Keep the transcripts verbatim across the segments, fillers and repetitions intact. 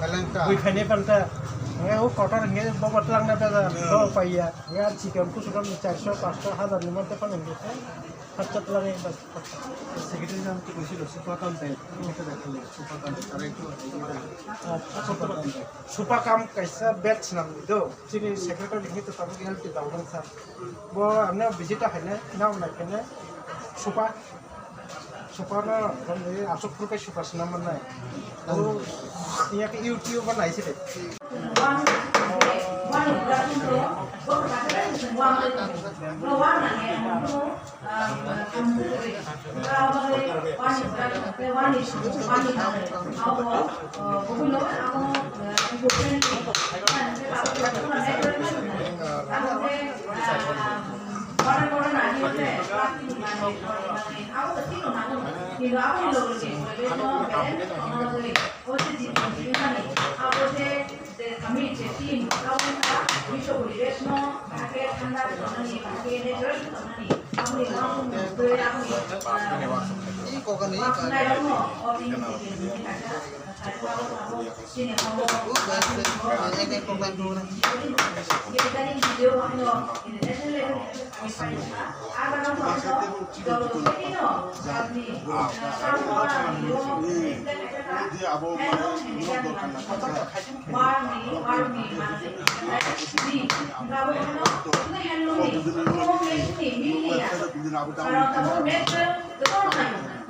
Bui phainai phanta. Hwnkhe o kotor hwnkhe bobo twlangna beda. Bo paiya. Hwnkhe ar chikon kuchukon charso, panchso, hazar ni moddhe phano hwnkhe. Khorcha twlangwi bas. Secretary jang to koisil, Supakam Bey. Ekta dekha le, Supakam Bey. Tara ektu Supakam Bey. Supakam kaisa batch nang do. Chini secretary hwnkhe to tabuk L T Daudang sir. Bo amne visit haine, nang nai kene. Supa. Supa no, asuk phuru kai supa sinam manai. O, iya ke YouTube ba nai side.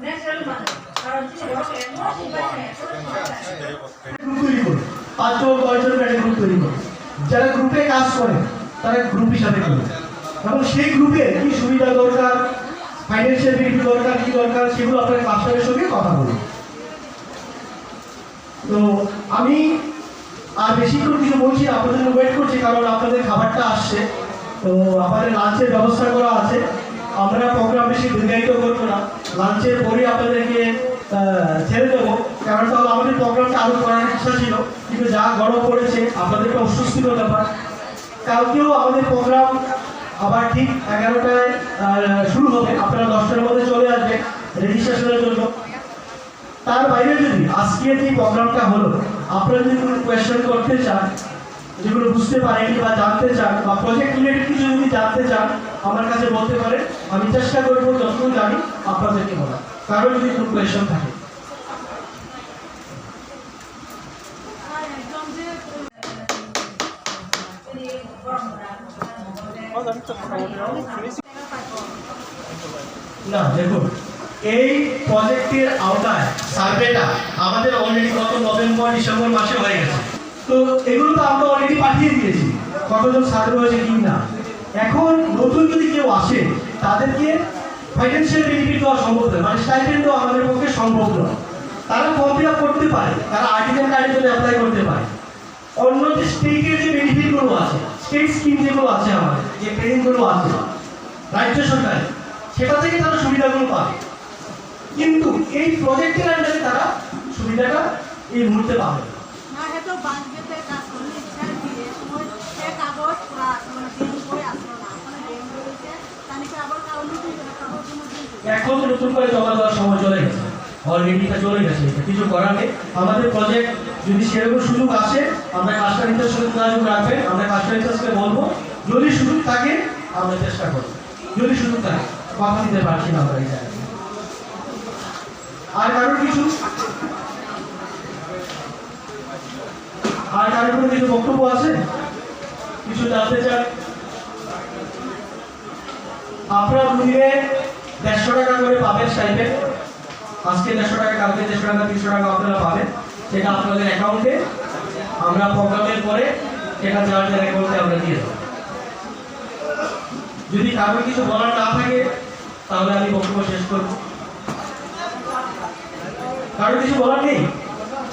Natural মানুষ, কারণ হচ্ছে বড় এমন শিল্পী। গ্রুপ তৈরি করো, পাঁচজন দশজন একটা গ্রুপ তৈরি করো। যারা গ্রুপে কাজ করে, তারা গ্রুপ হিসাবে করো। এবং সেই গ্রুপে কি সুবিধা দরকার, ফাইন্যান্সিয়াল বেনিফিট দরকার, কি দরকার, সেগুলো আপনারা মাস্টারের সঙ্গে কথা বলুন। তো আমি আর বেশিক্ষণ কিছু বলছি না, আপনাদের জন্য ওয়েট করছি, কারণ আপনাদের খাবারটা আসছে। তো আমাদের লাঞ্চের ব্যবস্থা করা আছে। আমরা প্রোগ্রাম বেশি দীর্ঘায়িত করবো না, লাঞ্চের পরেই আপনাদেরকে, আহ, ছেড়ে দেবো। কারণ তাহলে আমাদের প্রোগ্রামটা আরো করার ইচ্ছা ছিল, কিন্তু যা গরম পড়েছে, আপনাদের একটা অস্বস্তিকর ব্যাপার। কালকেও আমাদের প্রোগ্রাম আবার ঠিক এগারোটায়, আহ, শুরু হবে। আপনারা দশটার মধ্যে চলে আসবেন রেজিস্ট্রেশনের জন্য। তার বাইরে যদি আজকে যে প্রোগ্রামটা হলো, আপনারা যদি কোনো কোয়েশ্চেন করতে চান, যেগুলো বুঝতে পারেননি বা জানতে চান, বা প্রজেক্ট রিলেটেড কিছু যদি জানতে চান, আমার কাছে বলতে পারেন। আমি চেষ্টা করবো যতটুকু জানি আপনাদেরকে বলার। কারো যদি কোনো কোয়েশ্চেন থাকে। না, দেখুন, এই প্রজেক্টের আওতায় সার্ভেটা আমাদের অলরেডি গত নভেম্বর ডিসেম্বর মাসে হয়ে গেছে। তো এগুলো তো আমরা অলরেডি পাঠিয়ে দিয়েছি, কতজন সার্ভে হয়েছে কি না। এখন নতুন যদি কেউ আসে, তাদেরকে ফাইন্যান্সিয়াল বেনিফিট দেওয়া সম্ভব নয়, মানে স্টাইপেন্ড দেওয়া আমাদের পক্ষে সম্ভব নয়। তারা ফর্ম ফিল আপ করতে পারে, তারা আর্টিজান কার্ডের জন্য অ্যাপ্লাই করতে পারে। অন্য যে স্টেটের যে বেনিফিটগুলো আছে, স্টেট স্কিম যেগুলো আছে আমাদের, যে ট্রেনিংগুলো আছে রাজ্য সরকারের, সেটা থেকে তারা সুবিধাগুলো পাবে। কিন্তু এই প্রজেক্টের আন্ডারে তারা সুবিধাটা এই মুহূর্তে পাবে না। না, এ তো বাজেটে কাজ করলে ইচ্ছা দিয়ে সময় সে কাগজ পুরা আসলো না, ব্যাংক বই আসলো না, ওখানে ব্যাংক বই হয়েছে, তাহলে কি আবার কারো নতুন করে কাগজ জমা দিতে হবে? এখন নতুন করে জমা দেওয়ার সময় চলে গেছে, অলরেডি এটা চলে গেছে, এটা কিছু করার নেই। আমাদের প্রজেক্ট যদি সেরকম সুযোগ আসে, আমরা কাস্টমার ইন্টারেস্ট সঙ্গে যোগাযোগ রাখবেন, আমরা কাস্টমার ইন্টারেস্টকে বলবো, যদি সুযোগ থাকে আমরা চেষ্টা করবো, যদি সুযোগ থাকে, কথা দিতে পারছি না আমরা এই জায়গায়। আর কারোর কিছু, আর কারোর কোনো কিছু বক্তব্য আছে, কিছু জানতে চান? আপনারা দুদিনে দেড়শো টাকা করে পাবেন স্টাইপেন্ড। আজকে দেড়শো টাকা, কালকে দেড়শো টাকা, তিনশো টাকা আপনারা পাবেন। সেটা আপনাদের অ্যাকাউন্টে আমরা প্রোগ্রামের পরে সেটা যার যার অ্যাকাউন্টে আমরা দিয়ে দেবো। যদি কারোর কিছু বলার না থাকে, তাহলে আমি বক্তব্য শেষ করব। কারোর কিছু বলার নেই?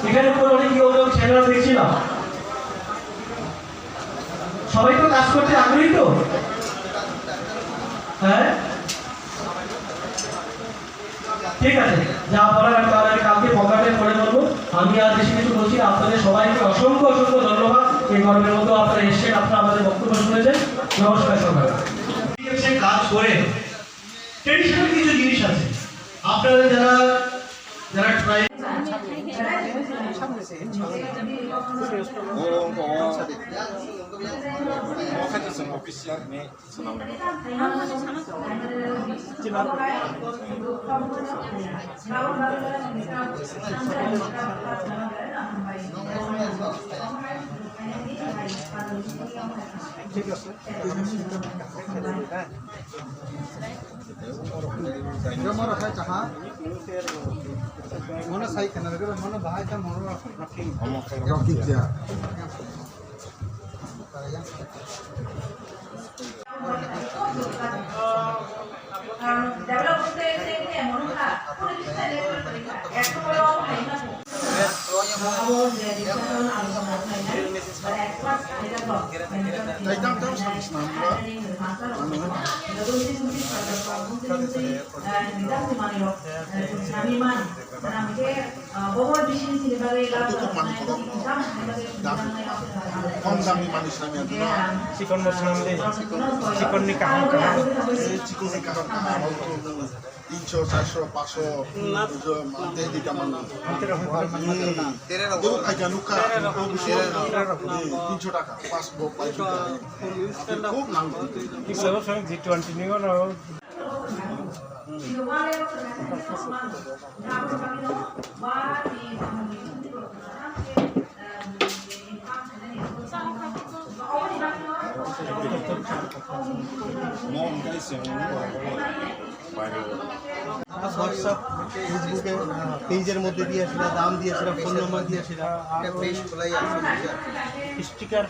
এখানে উপরে অনেক ইয়ং ইয়ং ছেলেরা দেখছিলাম, সবাই তো কাজ করতে আগ্রহী তো? হ্যাঁ, ঠিক আছে, যা বলার আমি তাহলে আমি কালকে প্রোগ্রামে করে বলবো। আমি আর বেশি কিছু বলছি না, আপনাদের সবাইকে অসংখ্য অসংখ্য ধন্যবাদ। এই গরমের মধ্যে আপনারা এসেছেন, আপনারা আমাদের বক্তব্য শুনেছেন। নমস্কার সবাই। ঠিক আছে, কাজ করে ট্রেডিশনাল কিছু জিনিস আছে, আপনারা যারা, যারা try Moro hai kaha. Mano sai khana rwgwi mano bahai ta moro. Rokhi ja. Kok manwi kono kok damni manwi swnamya duna. Chikon bo swnam de. Chikon ni kaham kaham. Chikon ni kaham kaham. Tinso, charso, paso. Mante di kaman. Tebo khaika nukha. Tinso taka. Pas bo pai. Kok nang. G twenty ni ono. WhatsApp, Facebook-এ, আহ, page-এর মধ্যে দিয়েছিলা, দাম দিয়েছিলা, ফোন নম্বর দিয়েছিলা। একটা page খোলাই আছে, স্টিকার।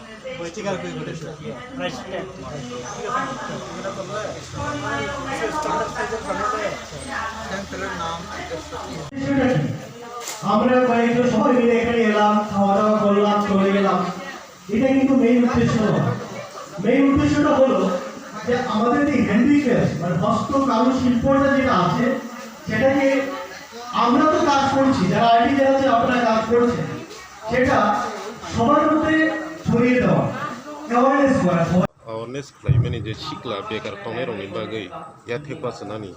আমরা কয়েকজন সবাই মিলে এখানে এলাম, খাওয়া দাওয়া করলাম, চলে গেলাম। এটা কিন্তু মেইন উদ্দেশ্য নয়। মেইন উদ্দেশ্যটা হলো যে আমাদের যে হ্যান্ডিক্রাফট, মানে হস্ত কারুশিল্পটা যেটা আছে, সেটাকে আমরা তো কাজ করছি, যারা আর্টিজান আছে আপনারা কাজ করছেন, সেটা সবার মধ্যে ছড়িয়ে দেওয়া, অ্যাওয়ারনেস করা সবার। Awareness khlaimani je sikla bekar tongnai rokni bagwi yathek bachanani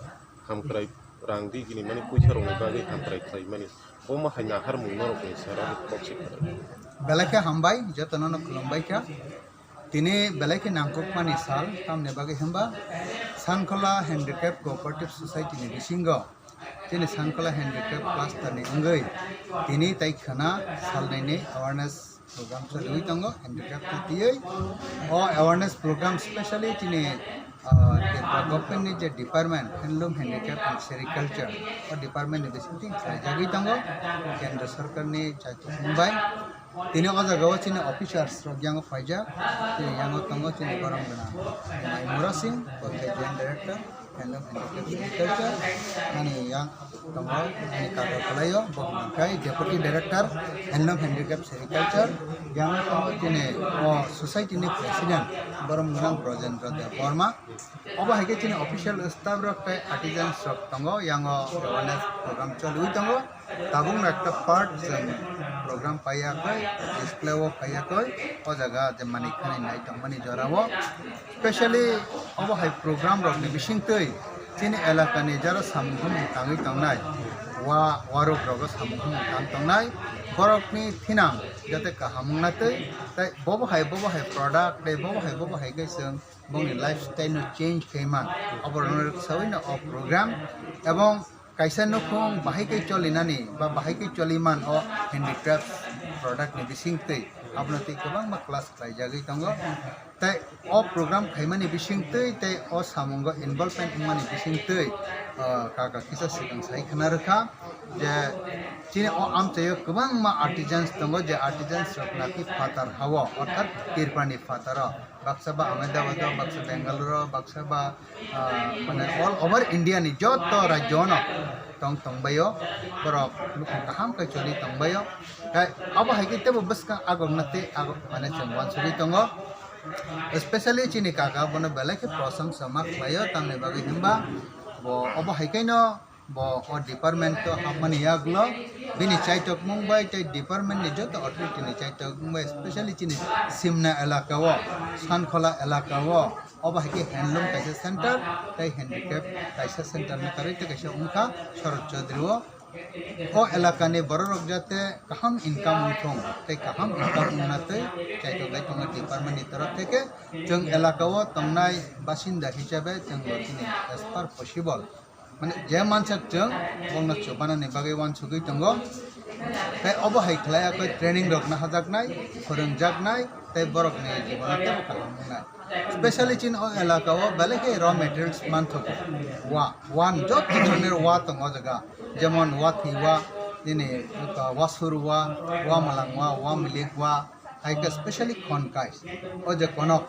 hamkrai rang di gini mani puisa rokni bagwi hamkrai khlaimani bo ma hai naharmung norokni sara kok se khlai. Belai khe hambai, jotono no khulumbai kha. Tini belai khe nangkukmani sal, tamni bagwi hwnba Sankhola Handicraft Cooperative Society ni bisingo chini Sankhola Handicraft cluster ni wngwi tini tai khwna salnwi ni awareness program choliwi tongo, handicraft ni twiwi. O awareness program specially chini, ah, Tripura government ni je department handloom, handicraft and sericulture, o department ni bisingtwi khlaijagwi tongo. Kendra sarkar ni jaitu bai. Tini o jaga o chini officers rok yango phaijak, chini yango tongo chini borom gwnang Maimura Singh, bo khe joint director, handloom handicraft sericulture, ani yang tongo, ani kaka kwlaio, bo hwnka khe deputy director, handloom handicraft sericulture, yango tongo chini o society ni president, borom gwnang Brojendra Deb Borma. Obo hai khe chini official staff rok tei artisans rok tongo, yango awareness program choliwi tongo. Tabukno ekta part chwng program paiyakwi, display o paiyakwi, o jaga je manik khani nai tongmani jorao. Specially obo hai program rokni bisingtwi chini elakani jara samung hamung tangwi tongnai, wa warok rogo samung hamung tang tongnai, borokni thinang jate kaham wngna twi, tei bobo hai, bobo hai product tei bobo hai, bobo hai khe chwng bongni lifestyle no change khe man. Oborok no rwksawi no o program, ebong kaisa nukhung bahai khe cholinani ba bahai khe choli man o handicraft product ni bisingtwi, abono tei kwbangma class khlaijagwi tongo. Tei o program khaimani bisingtwi tei o samungo involvement wngmani bisingtwi, ah, kaka kisa swkang sai khna rwkha je chini o amchaio kwbangma artisans tongo, je artisans rok naki phatar hao, orthat Tripura ni phataro. Baksa ba Ahmedabad o, baksa Bangalore o, baksa ba, ah, mane all over India ni joto rajyo no tong tongbaio, borok nukhung kaham khe choli tongbaio. Tei abo hai khe teibo bwskang agok na tei agok mane chwng uansugwi tongo. Especially chini kaka bono belai khe prosongsa ma khlaio, tamni bagwi hwnba bo obo hai khe no Bo o department o hapmani yagulo bini chaitokmung bai tei department ni joto authority ni chaitokmung bai, specially chini Simna elaka o, Sankhola elaka o, obo hai khe handloom kaisa center tei handicraft kaisa center ni karwi tei kaisa wngkha Sharad Chaudhary o. O elakani bororok jate kaham income wngthung tei kaham income wngna tei chaitok lai tongo department ni torof theke. Chwng elaka o tongnai basinda hisabe chwng bo chini as per possible, mane je mansak chwng bongno chubanani bagwi uansugwi tongo. Tei obo hai khlai akoi training rok nahajaknai, phwrwngjaknai tei borokni jibono teibo kaham wngnai. Specially chini o elaka o belai khe raw materials manthogo. Wa, wa ni joto dhoroner wa tongo o jaga. Jemon wa thwi wa, nini, uh, wa sur wa, wa malang wa, wa milik wa, hai khe specially khon kais. O je konok,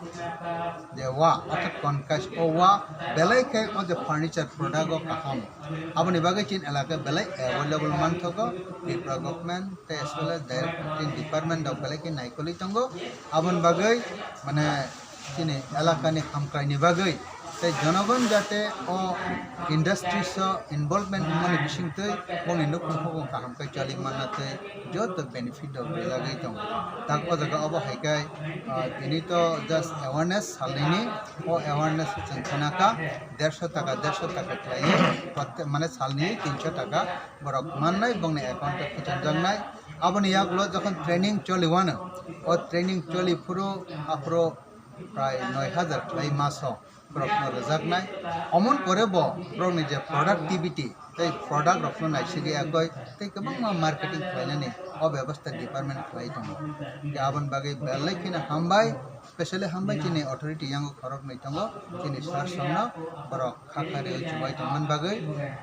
je wa, orthat khon kais, o wa belai khe o je furniture product o kaham. Aboni bagwi chini elaka belai available manthogo, Tripura government tei as well as direct department rok belai khe naikolwi tongo. Aboni bagwi mane chini elakani hamkraini bagwi tei jonogon jate o industries o involvement wngmani bisingtwi bongni nukhung phukung kaham khe choli manna tei joto benefit rok rijagwi tongo. Tak o jaga obo hai khe, ah, tini to just awareness salnini, o awareness chwng khwnakha dersho taka, dersho taka khlaiwi, prote-, mane salni tinsho taka borok mannai, bongni account o khichanjaknai. Aboni yagulo jokhon training choli wano, o training choli phuru aphuru prai noi hajar khlai maso borokno rwjaknai. Omon pore bo borokni je productivity tei product rokno naisigwi yakoi tei kwbangma marketing khlainani o bebostha department khlai tongo. Aboni bagwi belai kheno hambai, specially hambai chini authority yango khoroknwi tongo, chini sir songno borok kha kha rwi chubai tongmani bagwi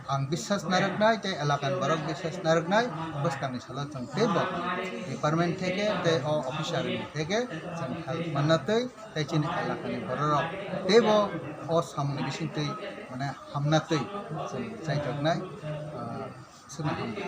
ang biswas narwknai tei elakani borok biswas narwknai. Bwskangni salo chwng teibo department theke tei o officer ni theke chwng help manna twi tei chini elakani bororok teibo o samungni bisingtwi mane hamna twi chwng chaitoknai, ah, swkang hambai.